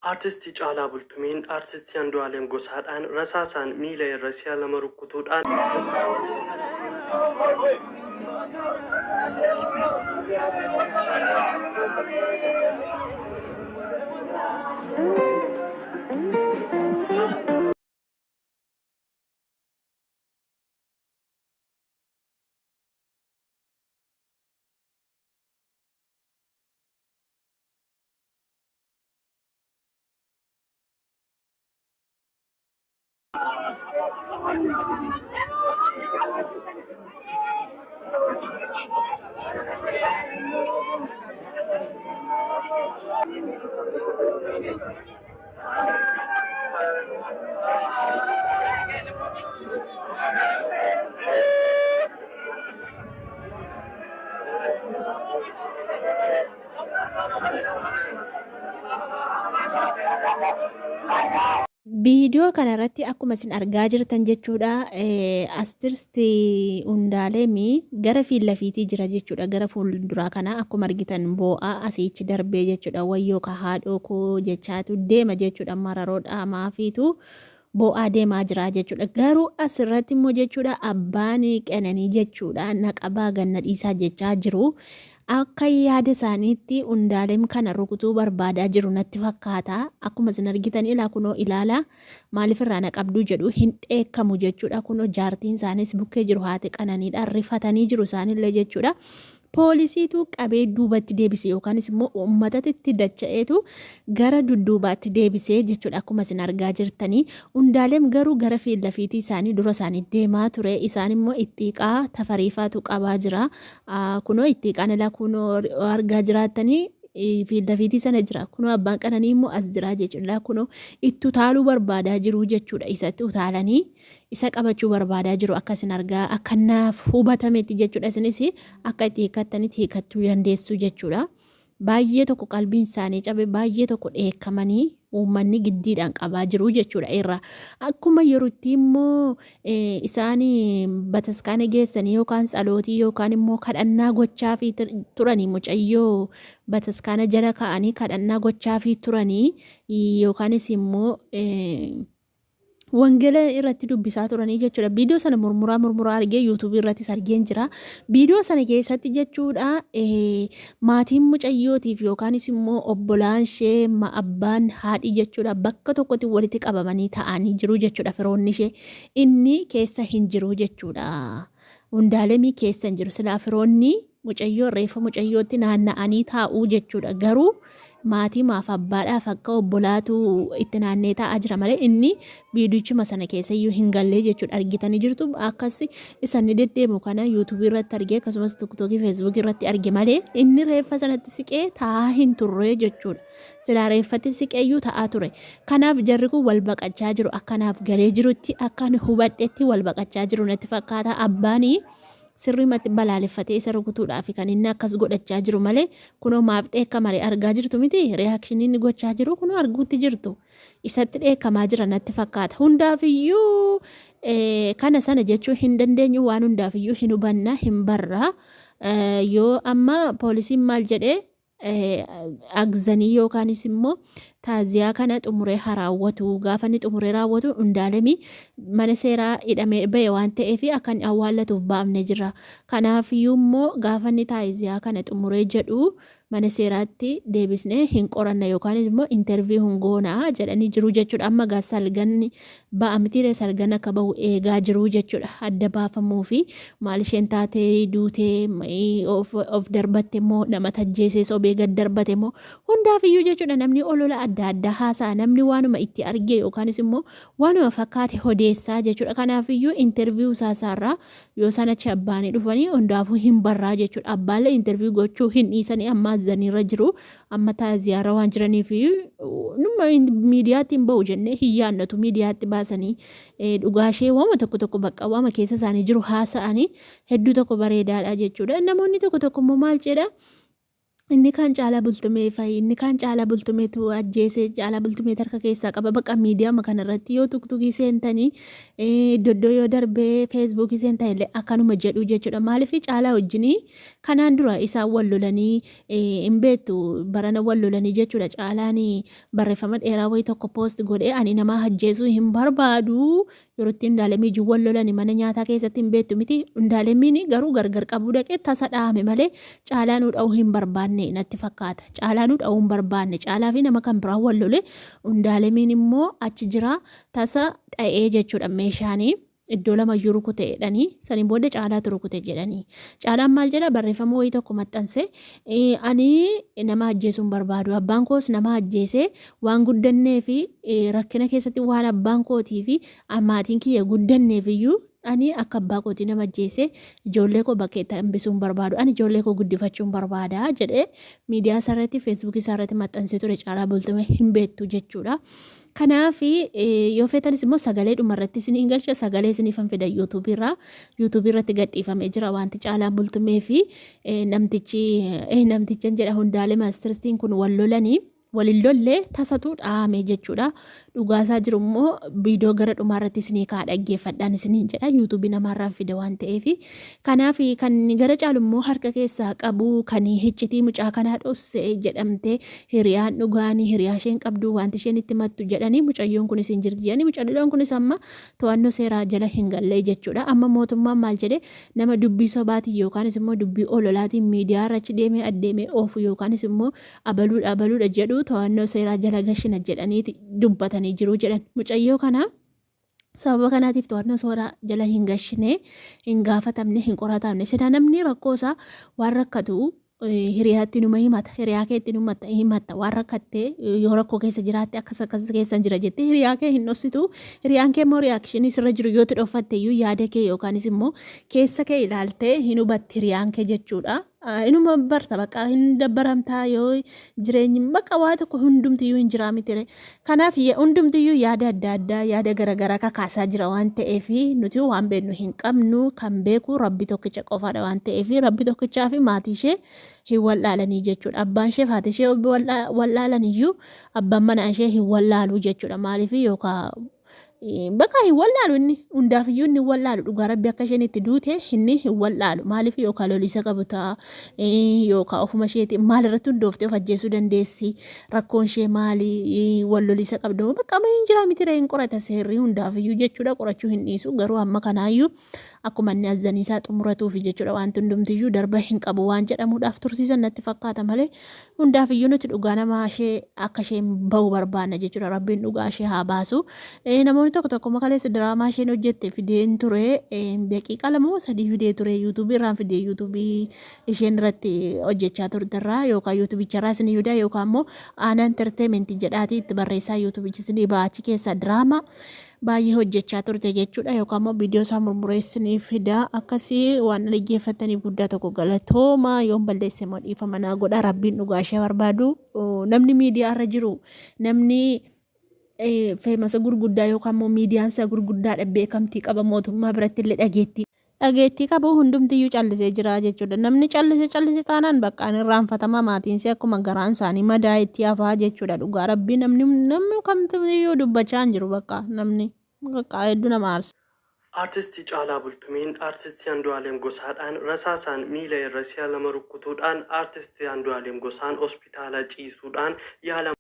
Artisti Caalaa Bultumeen Artisti Andu'aalem Gosaadhaan rasaasaan miila irra si'a 2 rukkutuudhaan. Viidiyoo kana irratti akkuma isin argaa jirtan jechuudha astirsti Hundaaleemi gara fiillafiitii jira jechuudha gara fuulduraa kana akkuma argitan boo'aa asiichi darbee jechuudha wayyoo ka haadhoo koo jechaatu deema jechuudha mararoo dhaamaafiitu boo'aa deemaa jira jechuudha garuu asirratti immoo jechuudha abbaan qenanii jechuudha naqabaa ganna dhiisaa jechaa jiru Akka yaada isaaniitti Undaalem kana rukutuu barbaadaa jiru natti fakkaata. Akkuma isin argitan ilaa kunoo ilaala maaliif irraa na qabduu jedhu hin dheekkamu jechuudha. Kunoo jaartiin isaaniis bukkee jiru haati qananiidha. Rifatanii jiru isaanillee jechuudha. Poolisiitu qabee duubatti deebise yookaanis immoo uummatatti dacha'eetu gara dudduubaatti deebisee jechuudha akkuma isin argaa jirtanii. Undaalem garuu gara fiillafiitii isaanii dura isaanii deemaa ture. Isaan immoo ittiiqaa tafariifaatu qabaa jira. Kunoo ittiiqaan ilaa kunoo argaa jiraattanii fiillafiitii sana jira. Kunoo abbaan qananii immoo as jira jechuudha. Kunoo itti utaaluu barbaadaa jiru jechuudha. Isatti utaalanii isa qabachuu barbaadaa jiru akka isin argaa akka naaf hubatametti jechuudha. Isinis akka itti hiikkattanitti hiikkachuu dandeessu jechuudha. Baay'ee tokko qalbiin isaanii cabe baay'ee tokko dheekkamanii uummanni giddiidhaan qabaa jiru jechuudha irra. Akkuma yerootti immoo isaan bataskaana geessanii yookaan tsalootii yookaan immoo kadhannaa gochaafii turanii mucayyoo bataskaana jala kaa'anii kadhannaa gochaafii turanii yookaanis immoo wangeela irratti dubbisaa turanii jechuudha. Viidiyoo sana murmuraa murmuraa argee yuutuubii irrattis argeen jira. Viidiyoo sana keessatti jechuudha maatiin mucayyootiif yookaanis immoo obbolaan ishee abbaan haadhi jechuudha bakka tokkotti walitti qabamanii ta'anii jiru jechuudha firoonni ishee. Inni keessa hin jiru jechuudha. Hundaalemii keessa hin jiru. Silaa firoonni mucayyoo reeffa mucayyootti naanna'anii taa'uu jechuudha. Garuu maatii maaf abbaadhaaf akka obbolaatu itti naannee taa'aa jira malee inni viidiyichuma sana keessa iyyuu hin gallee jechuudha. Argitanii jirtu akkas isa inni deddeemu kana yuutuubii irratti argee akkasumas tiktookii feesbuukii irratti arge malee inni reeffa sanatti siqee taa'aa hin turre jechuudha. Silaa reeffatti siqee iyyuu ta'aa ture. Kanaaf jarri kun wal baqachaa jiru. Akkanaaf galee jirutti akkan hubadhetti wal baqachaa jiru natti fakkaata. Abbaanii sirriimatti balaaleffatee isa rukutuudhaaf kan inni akkas godhachaa jiru malee kunoo maaf dheekkamare argaa jirtu miti reakshinii inni gochaa jiru kunoo arguutti jirtu isatti dheekkamaa jira natti fakkaata hundaafiyyuu kana sana jechuu hin dandeenyu waan hundaafiyyuu hin hubanna hin barra yoo amma poolisiin maal jedhee agzanii yookaanis immoo taaziyaa kana xumuree haa raawwatu. Gaafa inni xumuree raawwatu Undaalemi mana seeraa hidhamee ba'e waan ta'eef akka inni awwaallatuuf baafne jira. Kanaafiyyuu immoo gaafa inni taaziyaa kana xumuree jedhu mana seeraatti deebisnee hin qoranna yookaanis immoo interview hin goona jedhanii jiru jechuudha. Amma gaa salganni ba'a mitiiree salgan akka bahu eegaa jiru jechuudha. Adda baafamuu fi maal isheen taatee duutee of darbatte immoo nama tajjeesee sobee gad darbate immoo hundaaf iyyuu jechuudha namni olola adda addaa haasa'a namni waanuma itti arge yookaanis immoo waanuma fakkaate odeessaa jechuudha. Kanaaf iyyuu interview isaa isaarraa yoo isaan achi abbaanii dhufanii hundaafuu hin barraa jechuudha. Abbaallee interview gochuu hin dhiisanii amma azzaniirra jiru amma taaziyaarra waan jiraniif numa miidiyaatti hin ba'u jennee hin yaannatu miidiyaatti baasanii dhugaa ishee waama tokko tokko bakka waama keessa isaanii jiru haasa'anii hedduu tokko bareedaadha jechuudha. Namoonni tokko tokko immoo maal jedha? Inni kaan Caalaa Bultumee fa'i, inni kaan Caalaa Bultumeetu ajjeese, Caalaa Bultumeetu harka keessaa qaba. Bakka miidiyaama kanarratti yoo tuktukii seentanii, iddoo iddoo yoo darbee feesbuukii seentan illee akkanuma jedhu jechuudha. Maaliif Caalaa wajjinii kanaan dura isaan wal lolanii hin beektu, barana wal lolanii jechuudha. Caalaan barreeffama dheeraa wayii tokko poost godhee, ani nama ajjeesuu hin barbaadu, yeroo itti Hundaalemii wajjin wal lolanii mana nyaataa keessatti, hin beektu miti. Hundaalemiin garuu gargar qabuu dhaqee tasa dhaame malee Caalaa nu dha'uu hin barbaanne natti fakkaata. Caalaa nu dha'uu hin barbaanne. Caalaa fi nama kan biraa wal lole, Hundaalemiin immoo achi jira, tasa dha'ee jechuudha meeshaanii. Iddoo lamayyuu rukute jedhanii, saniin booda Caalaatu rukute jedhanii. Caalaan maal jedha? Barreeffama wayii tokko maxxanse, ani nama ajjeesuu hin barbaadu. Abbaan koos nama ajjeese waan guddannee fi rakkina keessatti waan abbaan kootii fi maatiin kiyya guddanneef iyyuu, ani akka abbaa kootii nama ajjeese ijoollee koo bakka itti hambisuu hin barbaadu. Ani ijoollee koo guddifachuu hin barbaada jedhee miidiyaa isaarratti, feesbuukii isaarratti maxxansee ture. Caalaa Bultume hin beektu jechuudha. Kanaaf yoo feetanis immoo sagalee dhumarratti isiniin galcha, sagalee isiniifan fida yuutuubii irraa. Yuutuubii irratti gadhiifamee jira wanti Caalaan Bultumee fi namtichi, namtichan jedha, Hundaalee Maastiristiin kun wal lolanii, walin lollee tasatu dhaame jechuudha. Dhugaasaa jiru immoo viidiyoo gara dhumaarratti isinii kaa dhaggeeffadhaan isiniin jedha, yuutuubii namaarraan fide waan ta'eef. Kanaaf kan gara caalu immoo harka keessaa qabu, kan hiccitii mucaa kanaa dhosse jedhamte, hiriyaan dhugaanii hiriyaa isheen qabdu, wanti isheen itti mattu jedhanii, mucayyoon kunis hin jirti jedhanii, mucayyoon kunis amma to'annoo seeraa jala hin galle jechuudha. Amma mootummaan maal jedhe? Nama dubbii sobaatiin yookaanis immoo dubbii ololaatiin miidiyaa irra achi deemee addeemee oofu yookaanis immoo abaluudha abaluudha jedhu to'annoo seeraa jala gashina jedhanii dubbatanii jiru jedhan. Mucayyoo kana sababa kanaatiif to'annoo seeraa jala hin gashine, hin gaafatamne, hin qoratamne. Silaa namni rakkoo isaa, waan rakkatu hiriyaatti numa himata, hiriyaa keetti numa himatta. Waan rakkattee, yoo rakkoo keessa jiraatte, akkas akkas keessa jira jettee hiriyaa kee hin dhossitu. Hiriyaan kee immoo reaction sirra jiru yoo dhoffatte iyyuu, yaada kee yookaanis immoo keessa kee ilaaltee hin hubatti hiriyaan kee jechuudha. Inuma barta, bakka hin dabbaramtaa yoo jireenyi bakka waa tokko hundumtiyyuu hin jiraa miti. Kanaaf hundumtiyyuu yaada adda addaa, yaada garaagaraa kakaasaa jira waan ta'eef, nuti waan beeknu hin qabnu. Kan beeku Rabbi tokkicha qofaadha waan ta'eef, Rabbi tokkichaa fi maatii ishee hin wallaalanii jechuudha. Abbaan ishee fi haati ishee wallaalan iyyuu, abbaan manaa ishee hin wallaalu jechuudha. Maaliif yookaan bakka hin wallaalu, inni hundaafiyyuu inni hin wallaalu. Dhugaa Rabbi, akka isheen itti duute inni hin wallaalu. Maaliif yookaan loliisa qabu ta'a, yookaan ofuma isheeti, maal irratti hundooftee of ajjeesuu dandeessi, rakkoon ishee maali, wal loliisa qabdu, bakka hin jira miti, hin qorata seerri hundaafiyyuu jechuudha. Qorachuu hin dhiisu, garuu amma kanaayyuu akkuma inni azzaniisaa xumuratuufi jechuudha. Wanti hundumtiyyuu darba hin qabu waan jedhamuudhaaf tursiisan natti fakkaata malee, hundaafiyyuu nuti dhugaa nama ishee akka isheen bahu barbaanna jechuudha. Rabbiin dhugaa ishee haa baasu. Namoonni tokko tokko makaleessa diraamaa isheen hojjette fideen ture, daqiiqaa 2 moo 3 fidee ture, yuutuubii irraan fidee, yuutuubii isheen irratti hojjechaa turterraa yookaan yuutuubicharraa isin fidaa, yookaan immoo Aanaa Entertainment jedhaatii itti barreessaa, yuutuubichi isin ba'achi keessaa diraamaa baay'ee hojjechaa turte jechuudha, yookaan immoo viidiyoo isaa murmureessanii fidaa. Akkasii waan dhaggeeffataniif guddaa tokko galatooma. Yoon balleesse immoo dhiifama naa godha. Rabbiin dhugaa ishee barbaadu. Namni miidiyaa irra jiru, namni famous gurguddaa yookaan immoo miidiyaan isaa gurguddaadha, beekamtii qaba, mootummaa biratti illee dhageettii qabu, hundumtiyyuu callisee jira jechuudha. Namni callise callise taanaan bakka irraanfatama, maatiinsi akkuma garaan isaanii madaa itti hafaa jechuudha. Dhugaa Rabbii, namni kamtiyyuu dubbachaa hin jiru, bakka namni bakka hedduu nama aarsa. Aartistii Caalaa Bultumeen aartistii Andu'aalem Gosaadhaan rasaasaan miila irra si'a lama rukkutuudhaan aartistii Andu'aalem Gosaan hospitaala ciisuudhaan yaala